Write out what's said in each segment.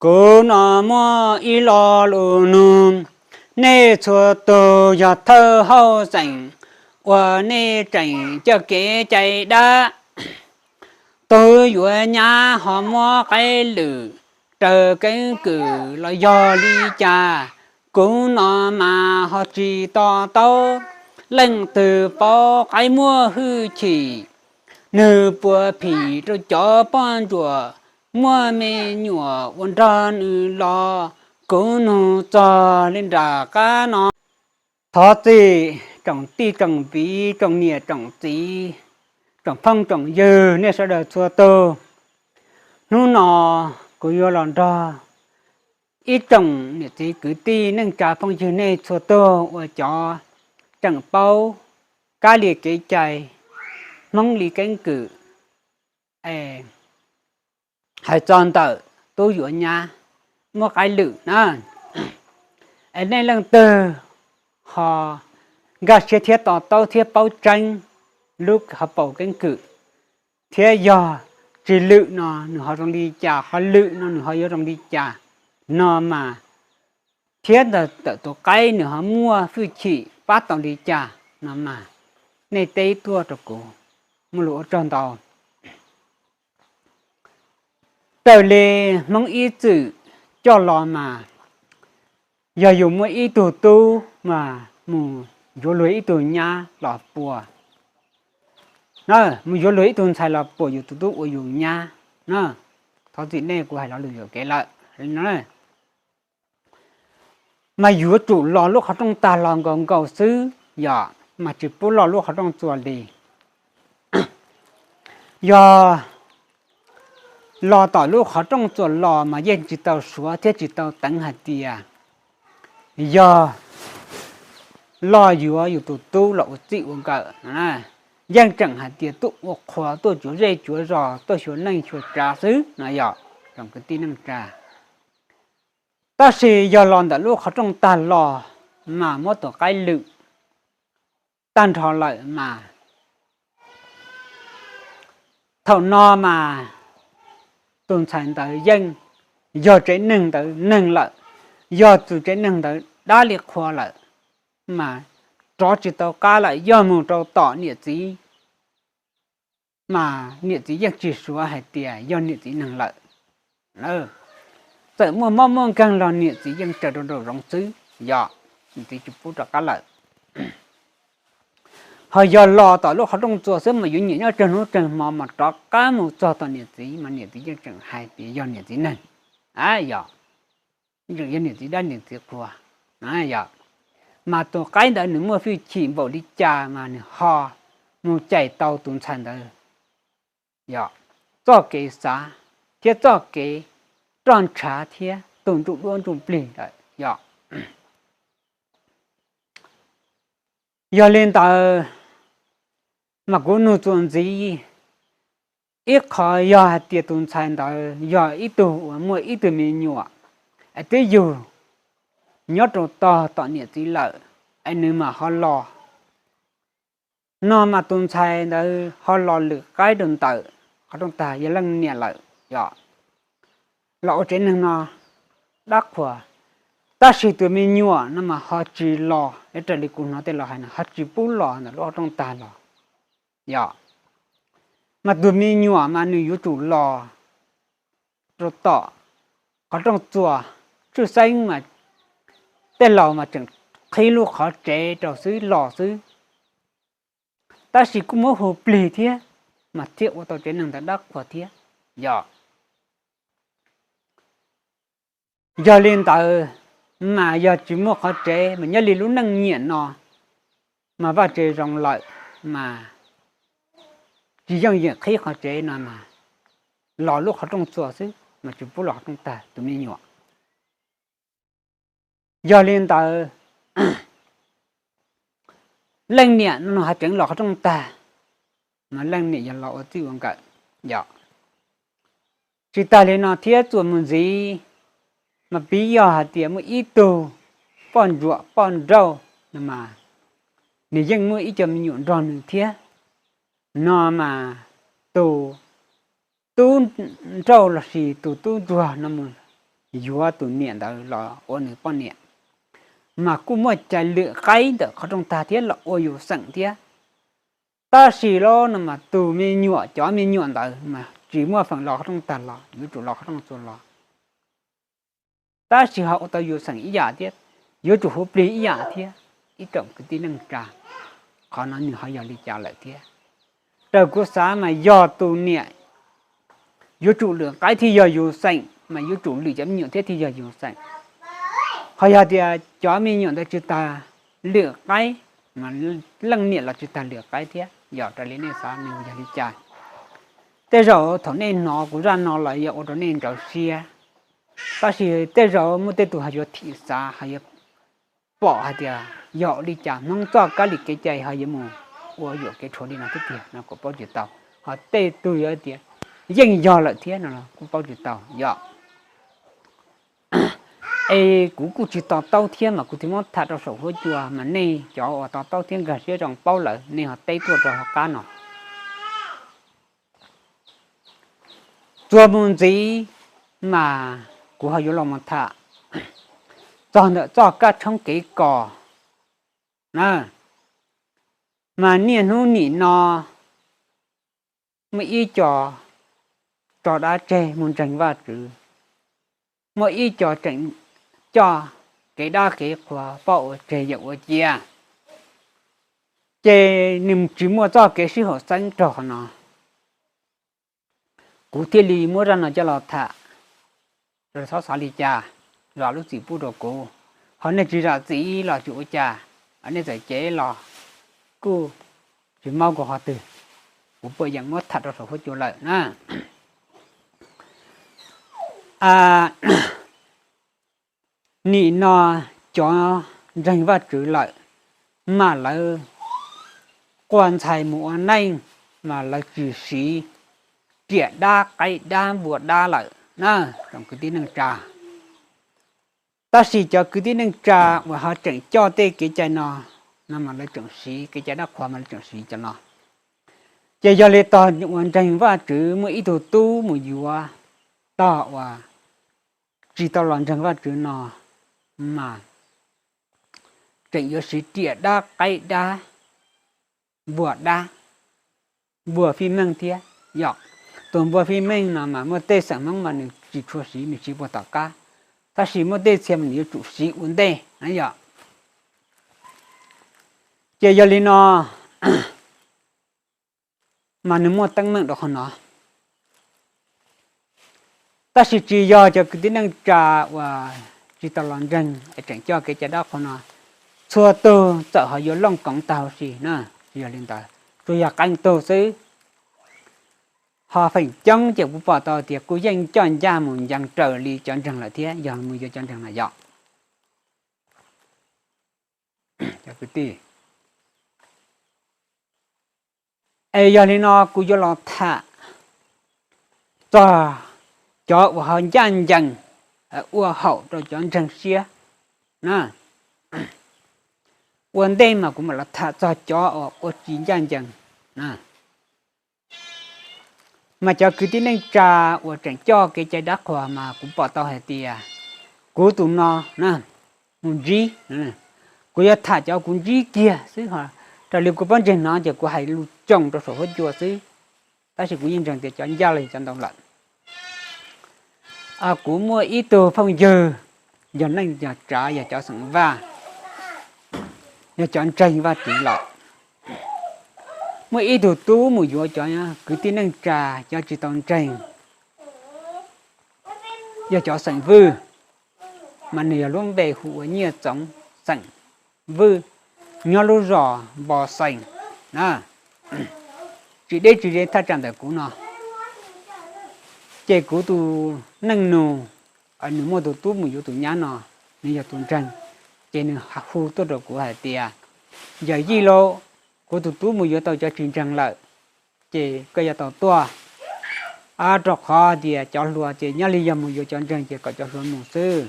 Kuv no muaj ib lo lus nug, nej txhua tug yog thawj hauj xeem uas nej tseem coj kev cai dab, tug yuav nyab ho muab qaib lwm raws keeb kwm los yog li cas? Kuv no mas ho tsis to taub. Leej twg paub qaib muaj hwj chim, nws puas phim rau cov poj ntsuam muaj me nyuam ua nrog nws los? Kuv nug txog li nram qab no. Thov txim tsoom tij tsoom viv, tsoom niam tsoom txiv, tsoom phooj tsoom ywg nej sawv daws txhua tug. Hnub no kuv yuav los nrog ib tsoom niam txiv kwv tij neej tsa phooj ywg nej txhua tug uas cov tseem paub kab li kev cai, Hmoob li keeb kwm, hais txog ntawm tub yuav nyab muab qaib lwm na. Es nej leej twg ho nkag siab thiab to taub thiab paub tseeb lub hauv paus keeb kwm, thiab yog tsis lwm no nws ho zoo li cas, ho lwm no nws ho yuav zoo li cas no mas, thiab ntawm tus qaib nws ho muaj hwj chim pab tau li cas no mas, nej teb tuaj rau kuv. Muaj lus ua tsaug ntau. Raws li Hmoob ib txwm coj los mas, yog yus muaj ib tug tub mas mus yuav luag ib tug nyab los pua, mus yuav luag ib tug ntxhais los pua yus tus tub ua yus nyab. Thov txim nej kuv hais lo lus yuam kev lawm. Mas yuav tsum los lub qhov rooj tag los nkaus nkaus xwb yom, mas tsis pub los lub qhov rooj txuas li. Yog los tom lub qhov rooj txuas los mas yeej tsis tau suav thiab tsis tau teev hais tias yog los yuav yus tus tub los ua txij ua nkawm. Yeej tseem hais tias tuaj ua qhua, tuaj cuav zej cuav zos, tuaj xyuas neej xyuas tsav xwb no yom, tsoom kwv tij neej tsa. Tab sis yog los ntawm lub qhov rooj tag los mas muab tus qaib lwm tag nrho lawm mas, thaum no mas tus ntxhais ntawd yeej yog tsev neeg ntawd neeg lawm, yog tus tsev neeg ntawd dab li qhua lawm, mas rov tsis tau qab lawm, yog mus rau tom niam txiv mas niam txiv yeej tsis suav hais tias yog niam txiv neeg lawm. Txawm muaj mob muaj nkeeg los niam txiv yeej tsaws rau nraum zoov xwb, yog niam txiv tsis pub rov qab lawm. Ho yog los tom lub qhov rooj txuas xwb mas yuav nyiam nyob tsawg hnub tsawg hmo mas rov qab mus txog tom niam txiv mas niam txiv yeej tseem hais tias yog niam txiv neeg, yog, tseem yog niam txiv dab niam txiv qhua, yog. Mas tus qaib ntawd nws muaj hwj chim npaum li cas mas nws ho mus cais tau tus ntxhais ntawd, yog, txoj kev xav thiab txoj kev roj ntshav thiab tus ntsuj duab ntsuj plig lawm, yog. Yog li ntawd mas kuv nug txuas ntxiv, ib qho yog hais tias tus ntxhais ntawd yog ib tug uas muaj ib tug me nyuam, es twb yug nyob rau tog tom niam txiv lawm, es nws mas ho los no mas tus ntxhais ntawd ho los lwm qaib rau ntawm qhov rooj tag, yog leej niam lawm, yog, los ua tsev neeg no dab qhuas. Tab sis tus me nyuam no mas ho tsis los, raws li kuv hnov tej laus hais no ho tsis pub los ntawm lub qhov rooj tag los, yog. Mas tus me nyuam mas nws yuav tsum los rau tom qhov rooj txuas, tshwj xeeb mas tej laus mas tseem qhib lub qhov tsev rau xwb los xwb. Tab sis kuj muab hu plig thiab, mas thiaj ua tau tsev neeg ntawd dab qhuas thiab, yog. Yog li ntawd, mas yog tsis muaj qhov tsev mas nyob li lub neej nyiam no, mas vaj tsev zoo lawm, mas tsis yooj yim qhib qhov tsev no mas, los lub qhov rooj txuas xwb mas tsis pub los qhov rooj tag tus me nyuam. Yog li ntawd, leej niam no hais tseev los qhov rooj tag, mas leej niam yog los ua txij ua nkawm, yog. Tsis tas li no thiab txuas mus ntxiv, mas piv yog hais tias muaj ib tug poj ntsuam poj nrauj no mas, nws yeej muaj ib co me nyuam nrog nws thiab, no mas tus tub nrauj lossis tus tub ntsuag no mus yuav tus niam ntawd los ua nws poj niam, mas kuj muaj cai lwm qaib ntawm qhov rooj tag thiab los ua yus xeem thiab. Tab sis los no mas tus me nyuam, cov me nyuam ntawd mas tsis muaj feem los qhov rooj tag los, yuav tsum los qhov rooj txuas los. Tab sis ho ua tau yus xeem ib yam thiab, yuav tsum hu plig ib yam thiab. Ib tsoom kwv tij neej tsa, qhov no nws ho yog li cas lawm thiab? Raws kuv xav mas yog tus niam yuav tsum lwm qaib thiaj yog yus xeem, mas yuav tsum lwm cov me nyuam thiab thiaj yog yus xeem. Ho yog tias cov me nyuam ntawd tsis tag lwm qaib, mas leej niam los tsis tag lwm qaib thiab, yog raws li nej xav nws yog li cas? Tej zaum thaum nej hnov kuv zaj no los yog ua rau nej ntsawv siab, tab sis tej zaum muaj tej tus ho yuav thim xav, ho yuav pom hais tias yog ua li cas Hmoob txoj kab li kev cai ho yuav mus ua yuam kev tshuav li no thiab tiag no kuv paub tsis tau. Ho tej tug yuav tias yeej yog lawm thiab no los kuj paub tsis tau yom. Es kuv kuj tsis to taub thiab mas kuv thiaj muab tham rau saum huab cua, mas nej cov uas to taub thiab nkag siab zoo paub lawm nej ho teb tuaj rau hauv qab no. Txuas mus ntxiv mas kuv ho yuav los mus tham txog ntawm txoj kab tshoob kev kos na. Mas niaj hnub nim no muaj ib co tso dab tseg mus ntseeg Vajtswv, muaj ib co tseem coj kev dab kev qhuas poj ua tseg yawm ua cia, ces nws tsis muaj txoj kev sib haum xeeb rau qhov no. Kuv thiaj li muab zaj no coj los tham, txhob xav li cas, zam lub txim pub rau kuv. Ho nej tsis zam txim los tsis ua cas, nej txawm cev los kuj tsis mob kuv qhov twg, kuv puas yeem muab tham rau saum huab cua lawm na. Nim no cov ntseeg Vajtswv lawm, mas lawv quaj ntxhais mus ua neej, mas lawv tsis siv riam dab qaib dab npua dab lawm na, tsoom kwv tij neej tsa. Tab sis cov kwv tij neej tsa uas ho tseem coj tej kev cai no, no mas lawv tseem siv kev cai dab qhuas mas lawv tseem siv cov no. Ces yog li tog uas ntseeg Vajtswv muaj ib tug tub mus yuav tog uas tsis tau los ntseeg Vajtswv no, mas tseem yuav siv riam dab qaib dab npua dab, npua fij meej thiab yom. Tus npua fij meej no mas muaj tej xeem Hmoob mas nws tsis tshua siv, nws siv puag tom qab, tab sis muaj tej txhia mas nws yuav tsum siv ua ntej na yom. Ces yog li no mas nws muaj teeb meem rau qhov no. Tab sis tsis yog cov kwv tij neej tsa uas tsis tau los ntseeg es tseem coj kev cai dab qhuas no txhua tug txawm ho yuav looj koov tag huv si na, tsis yog li ntawd, tsuas yog qee tug xwb. Ho feem coob ces kuv pom tau tias kuj yeej coj ncaj mus ncees raws li cov ntseeg lawm thiab, yog mus yuav cov ntseeg na yom. Es yog li no kuv yuav los tham txog cov uas ho ncaj ncees ua haum rau cov ntseeg siab na. Ua ntej mas kuv mam los tham txog cov uas ua tsis ncaj ncees na. Mas cov kwv tij neej tsa uas tseem coj kev cai dab qhuas mas kuv pom tau hais tias kuv tus no na, mus ntsib, kuv yuav tham cov kuv ntsib kiag xwb, raws li kuv pob ntseg hnov ces kuv hais lus tsoo rau saum huab cua xwb, tab sis kuv yeej ntseeg tias cov ncaj los yog cov ntau lawm. Kuv muaj ib tug phooj ywg yog neej yog tsav, yog cov xeem Vaj, yog cov ntseeg Vajtswv lawm. Muaj ib tug tub mus yuav cov kwv tij neej tsa, cov tsis tau ntseeg, yog cov xeem Vwj, mas nws yog lub npe hu ua Nyiaj Txoov, xeem Vwj, nyob lub zos Npo Xees na, tsis deb tsis ze thaj tsam ntawm kuv no. Ces kuv tus neej nus, nws muaj tus tub mus yuav tus nyab no, nws yog tus ntseeg, ces nws hu tuaj rau kuv hais tias, Yawm yij lauj, kuv tus tub mus yuav tau cov tsis ntseeg lawm, ces koj yuav tau tuaj, rau qhov tias cov hluas ces nyob li yog mus yuav cov ntseeg ces kom cov hluas mus xwb,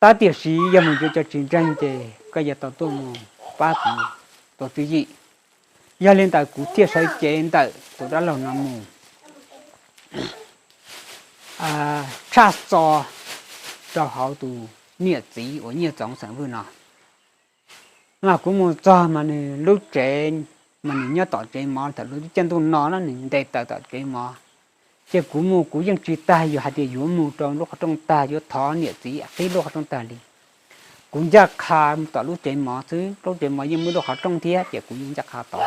tab tiam sis yog mus yuav cov tsis ntseeg ces koj yuav tau tuaj mus pab kuv tus tswv yim. Yog li ntawd kuv thiaj sawv cev ntawm tus dab laug no mus tshaj xo rau hauv tus niam txiv uas Nyiaj Txoov xeem Vwj no. Mas kuv mus txog mas nws lub tsev, mas nws nyob tom tsev mov thaum lub caij ntuj no na, nws nte taws tom tsev mov. Ces kuv mus kuv yeej tsis tag, yus hais tias yuav mus rau lub qhov rooj tag, yuav thov niam txiv qhib lub qhov rooj tag li. Kuv ncaj qha mus tom lub tsev mov xwb, lub tsev mov yeej muaj lub qhov rooj thiab, ces kuv yeej ncaj qha tod.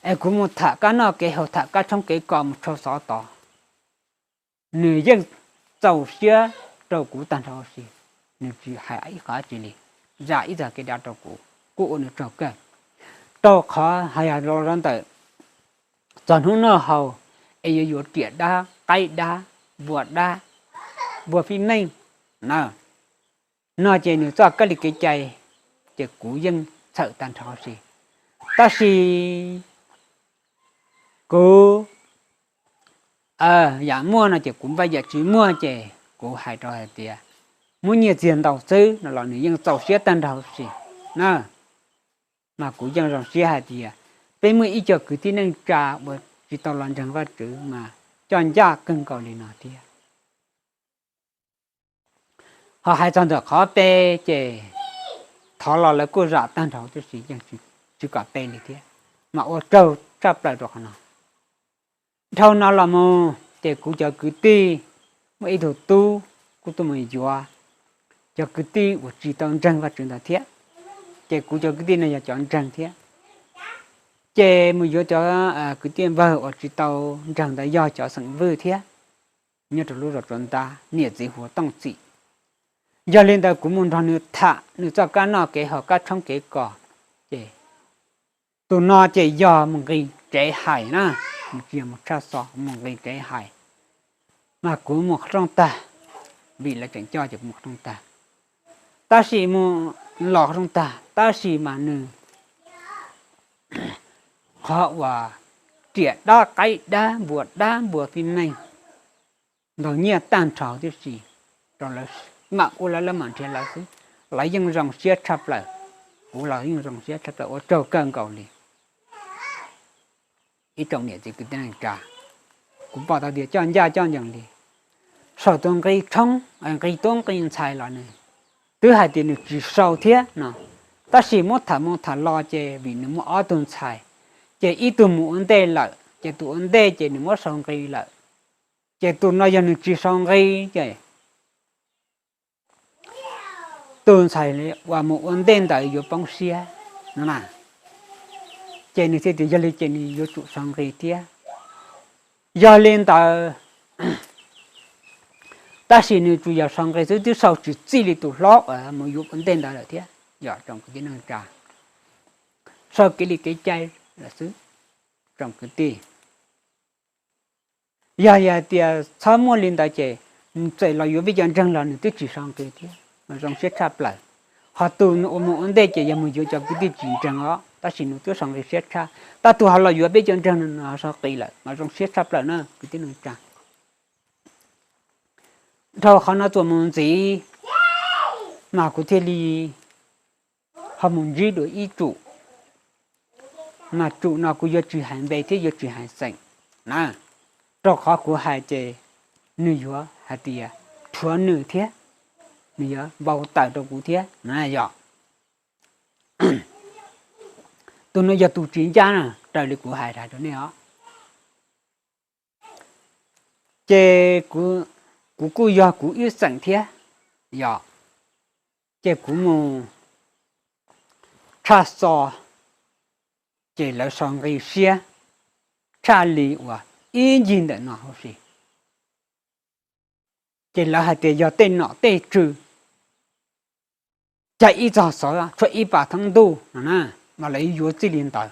Es kuv mus tham kab noj kev haus, tham kab tshoob kev kos mus tshau xov tod. Nws yeej txaus siab rau kuv tag nrho huv si, nws tsis hais ib qho dab tsi li, zam ib txoj kev dav rau kuv, kuj ua nws tsaug kawg. Rau qhov hais yog los ntawm txog hnub noj haus, es yuav yuav riam dab, qaib dab, npua dab, npua fij neej na, no ces nws txoj kab li kev cai, ces kuv yeej txhawm tag nrho huv si. Tab sis kuv yam muaj no ces kuv npaj, yam tsis muaj ces kuv hais rau hais tias muab nyiaj txiag ntau xwb no los nws yeej txaus siab tag nrho huv si na. Mas kuv yeej zoo siab hais tias peb muaj ib co kwv tij neej tsa uas tsis tau los ntseeg Vajtswv mas coj ncaj kawg nkaus li no thiab. Ho hais txog ntawm qhov pe ces thov los lawv kuj zam tag nrho huv si, yeej tsis kom pe li thiab, mas ua tsaug tshaj plaws rau qhov no. Dhau no los mus ces kuv cov kwv tij, muaj ib tug tub kuj tuaj mus yuav cov kwv tij uas tsis tau ntseeg Vajtswv ntawd thiab, ces kuv cov kwv tij no yog cov ntseeg thiab. Ces mus yuav cov kwv tij npawg uas tsis tau ntseeg ntawd yog cov xeem Vwj thiab, nyob rau lub zos Tsuas Ntab, niam txiv hu ua Tooj Txim. Yog li ntawd kuv mus nrog nws tham nws txoj kab noj kev haus, kab tshoob kev kos, ces tus no ces yog mus nqis tsev hais na, nws tsis yog mus tshaj xov, mus nqis tsev hais. Mas kuv mus qhov rooj tag, vim lawv tseem coj ces kuv mus qhov rooj tag. Tab sis mus los qhov rooj tag, tab sis mas nws qhov uas riam dab, qaib dab, npua dab, npua fij neej, ntaus nyiaj tag nrho tib si rau lawv, mam ua lawv, lawv mam nrhiav lawv xwb, lawv yeej zoo siab tshaj plaws. Kuv los yeej zoo siab tshaj plaws, ua tsaug kawg nkaus li. Ib tsoom niam txiv kwv tij neej tsa, kuv pom tau tias coj ncaj coj ncees li. Saum tus nqi tshoob, nqi tub nqi ntxhais los nws twb hais tias nws tsis sau thiab no, tab sis muab tham mus tham los ces vim nws muaj ob tug ntxhais, ces ib tug mus ua ntej lawm ces tus ua ntej ces nws muab sau nqi lawm, ces tus no yog nws tsis sau nqi ces tus ntxhais uas mus ua ntej ntawd yuav poob siab no na. Ces nws thiaj tias yog li ces nws yuav tsum sau nqi thiab. Yog li ntawd, tab sis nws tsuas yog sau nqi xwb, twb sau tsis txij li tus hlob uas mus yuav ua ntej ntawd lawm thiab, yog tsoom kwv tij neej tsa, sau kev li kev cai lawm xwb, tsoom kwv tij. Yog, yog hais tias txhob muaj li ntawd ces txawm los yuav peb cov ntseeg los nws twb tsis sau nqi thiab, mas zoo siab tshaj plaws. Ho tus uas mus ua ntej ces yog mus yuav cov kwv tij tsis ntseeg os, tab sis nws twb sau nqi siab tshaj. Tab tus ho los yuav peb cov ntseeg no nws ho sau nqi lawm, mas zoo siab tshaj plaws na kwv tij neej tsa. Dhau qhov no txuas mus ntxiv, mas kuv thiaj li ho mus ntsib dua ib tsum, mas tsum no kuv yuav tsis hais npe thiab yuav tsis hais xeem na, rau qhov kuv hais ces nws yuav hais tias rhuav nws thiab, nws yuav npau taws rau kuv thiab na yog. Tus no yog tus tsis ncaj na, raws li kuv hais rau nej os. Ces kuv kuj yog kuv ib xeem thiab, yog, ces kuv mus tshaj xov, ces lawv sau nqi siab tshaj li uas ib ncig ntawm no huv si. Ces lawv hais tias yog tej nom tej tswv, cag ib txog xov tshuab ib pas thoob ntuj no na, mas lawv yuav txij li ntawd.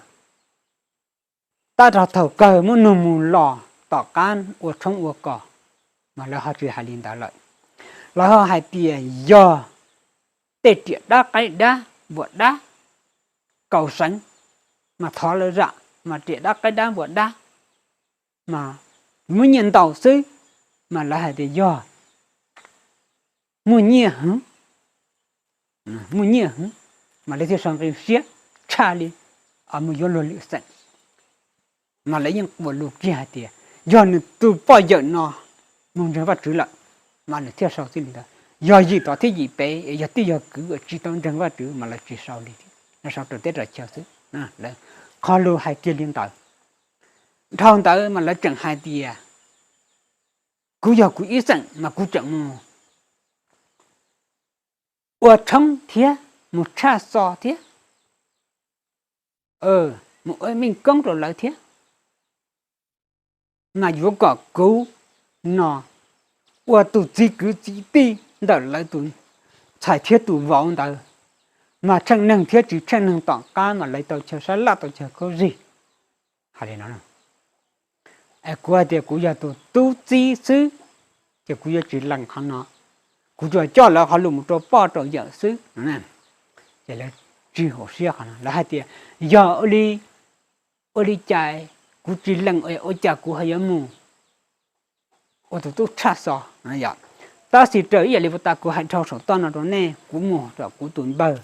Tab rau thaum kawg muab nug mus los tom qab ua tshoob ua kos, mas lawv ho tsis hais li ntawd lawm. Lawv ho hais tias yog tej riam dab qaib dab npua dab kaus seev, mas thov lawv zam, mas riam dab qaib dab npua dab, mas muaj nyiaj ntau xwb, mas lawv hais tias yog muaj nyiaj heev, muaj nyiaj heev, mas lawv thiaj sau nqi siab tshaj li mus yuav luag lwm xeem. Mas lawv yeej quas lus kiag hais tias yog nws tus poj yawm no mus ntseeg Vajtswv lawm, mas nws thiaj sau txij li ntawd. yog yim tod thiab yim pem, yog tij yog kwv uas tsis tau ntseeg Vajtswv mas lawv tsis sau li thiab, lawv sau rau teb rau chaw xwb. Qhov lus hais kiag li ntawd. Dhau ntawd mas lawv tseem hais tias kuv yog kuv ib xeem mas kuv tseem mus ua tshoob thiab, mus tshaj xo thiab, mus ua meej koob rau lawv thiab, mas yuav kom kuv no ua tus txiv kwv txiv tij ntawm lawv tus ntxhais thiab tus vauv ntawd, mas tsheej neeg thiab tsis tsheej neeg tom qab mas lawv tau chaw sab laj tau chaw khaub zig. Hais li no, kuv hais tias kuv yog tus tub txib xwb, ces kuv yuav tsis lees qhov no, kuv tsuas coj lawv qhov lus mus rau poj rau yawm xwb. Ces lawv tsis haum siab qhov no, lawv hais tias yog ua li cas kuv tsis lees ua cas kuv ho yuav mus ua tus tub tshaj xo. Tab sis raws ib yam li puag ta kuv hais dhau saum toj no rau nej, kuv mus rau kuv tus npawg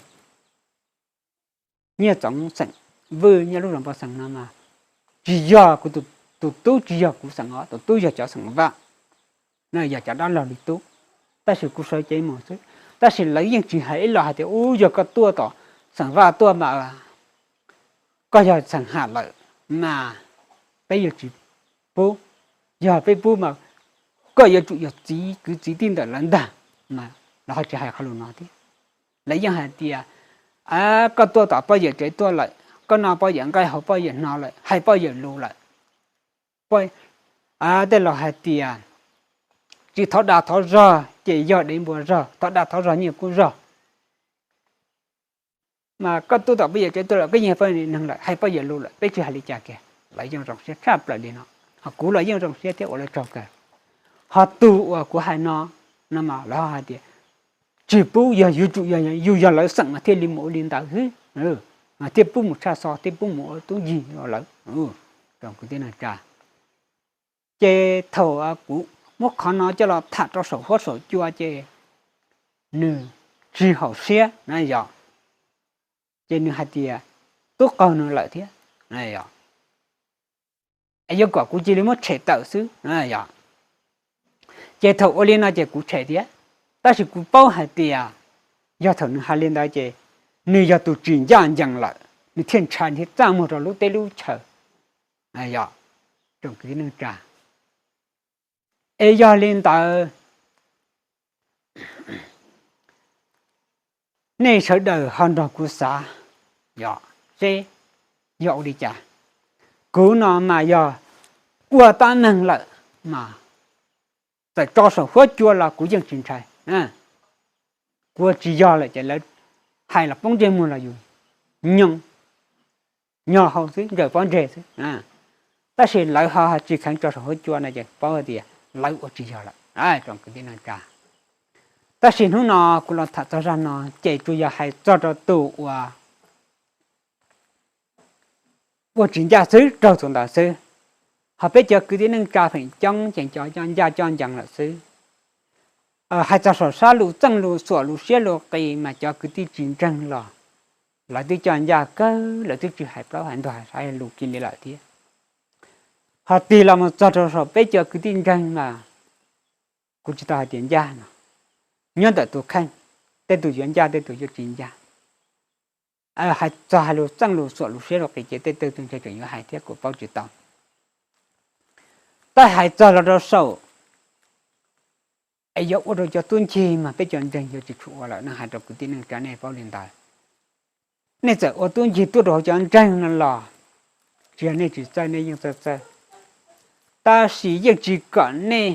Nyiaj Txoov xeem Vwj nyob lub zos Npog Xees no mas tsis yog kuv tus tub, tsis yog kuv xeem os, tus tub yog cov xeem Vaj, yog cov dab laug li tub. Tab sis kuv sawv cev mus xwb, tab sis lawv yeej tsis hais ib los hais tias ub yog koj tuaj tom xeem Vaj tuaj mas koj yog xeem Ham lawm mas peb yuav tsis pub, yog peb pub mas koj yuav tsum yog txiv kwv txiv tij ntawm lawv ntag, mas lawv ho tsis hais qhov lus no thiab. Lawv yeej hais tias koj tuaj tom poj yawm tsev tuaj lawm, koj noj poj yawm nqaij haus poj yawm hno lawm, hais poj yawm lus lawm, tej laus hais tias tsis thov dag thov zog ces yog dev npua zog, thov dag thov zog nyiaj kub zog. Mas koj tuaj tom poj yawm tsev tuaj lawm, koj yeej poj neeg lawm, hais poj yawm lus lawm, peb tsis hais li cas kiag. Lawv yeej zoo siab tshaj plaws li no, ho kuv los yeej zoo siab thiab ua lawv tsaug kawg. Ho tus uas kuv hais no, no mas lawv ho hais tias tsis pub, yog yuav tsum yus yog lawv xeem mas thiaj li mus ua li ntawd xwb, mas thiaj pub mus tshaj xo, thiaj pub mus ua tub ncig rau lawv, rau kwv tij neej tsa. Ces thaum kuv muab qhov no coj los tham rau saum huab saum cua ces nws tsis haum siab na yog, ces nws hais tias tub qaug nws lawm thiab, es yuav kom kuv cia li muab tshem tawm xwb yog. Ces thaum ua li no ces kuv tshem thiab, tab sis kuv paub hais tias yog thaum nws hais li ntawd ces nws yog tus tsis ncaj ncees lawm, nws thiaj ntshai thiab txaj muag rau lub teb lub chaw, yog, rau kwv tij neej tsa. Es yog li ntawd, nej sawv daws ho nrog kuv xav, yog, seb yog ua li cas. Kuv no mas yog ua tab meeg lawm mas txawm tso saum huab cua los kuv yeej tsis ntshai. Kuv ua tsis yog lawm ces lawv hais los poob ntsej muag los yus nyoog nyo hau xwb, ntsawm pob ntseg xwb. Tab sis lawv ho tsis kheev tso saum huab cua no ces paub tias lawv ua tsis yog lawm, rau kwv tij neej tsa. Tab sis hnub no kuv los tham txog zaj no ces tsuas yog hais txog rau tus uas ua tsis ncaj xwb raug tus ntawd xwb. Ho peb cov kwv tij neej tsa feem coob ces cov coj ncaj coj ncees lawm xwb. Hais txog saum sab lus txeej lus xuam lus siab lus qis mas cov kwv tij tsis ntseeg los lawv twb coj ncaj kawg, lawv twb tsis hais plaub hais ntug hais lus kiag li lawm thiab. Ho tig los mus txog rau saum peb cov kwv tij ntseeg mas kuv tsis tau hais tias ncaj no, nyob ntawm tus kheej, tej tus yuav ncaj tej tus yuav tsis ncaj. Hais txog hais lus txeej lus xuam lus siab lus qis ces tej tug tus ntseeg tseem yuav hais thiab kuv paub tsis tau. Tab hais txog los rau saum es yuav ua rau cov tub ncig mas peb cov ntseeg yuav tsis tshua ua lawm no, hais rau kwv tij neej tsa nej paub li ntawd. Nej txawm ua tub ncig tuaj rau hauv cov ntseeg no los tsis yog nej tsis txawj, nej yeej txawj txawj. Tab sis yeej tsis kom nej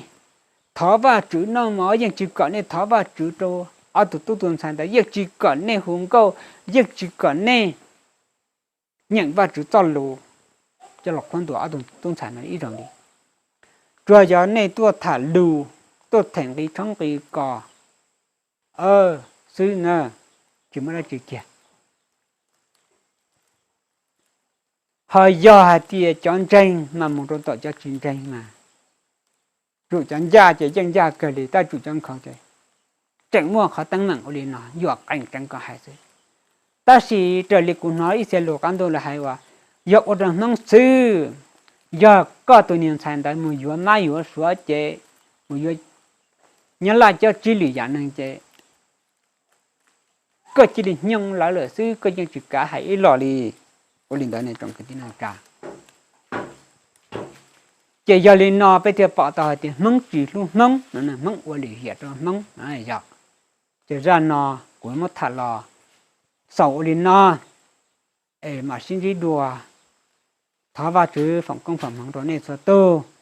thov Vajtswv noj mov, yeej tsis kom nej thov Vajtswv rau ob tug tub tug ntxhais ntawd, yeej tsis kom nej hu nkauj, yeej tsis kom nej nyeem Vajtswv txoj lus coj los qhuab ntuas ob tug tub ntxhais no ib zaug li. Tsuas yog nej tuaj tham lus, tuaj them nqi tshoob nqi kos xwb na, tsis muaj dab tsi kiag. Ho yog hais tias cov ntseeg mas mus rau tom cov tsis ntseeg mas tsum cov ncaj ces yeej ncaj kawg li, tab tsum cov nkhaus ces tseem muaj qhov teeb meem ua li no yuam qees tseev kom hais xwb. Tab sis raws li kuv hnov ib txhia lus qab ntuj lawv hais uas yog ua rau Hmoob xwb, yog koj tus niag ntxhais ntawd mus yuav mab yuav suav ces mus yuav Nyab Laj coj tsib lwm yam neeg ces koj cia li hnyoo lawv lawm xwb, koj yeej tsis kav hais ib los li. Ua li ntawd ne tsoom kwv tij neej tsa, ces yog li no peb thiaj pom tau hais tias Hmoob tsis hlub Hmoob no, Hmoob ua lim hiam rau Hmoob no yog. Ces zaj no kuv muab tham los xaus ua li no, es mam sib ntsib dua. Thov Vajtswv foom koob foom hmoov rau nej txhua tus.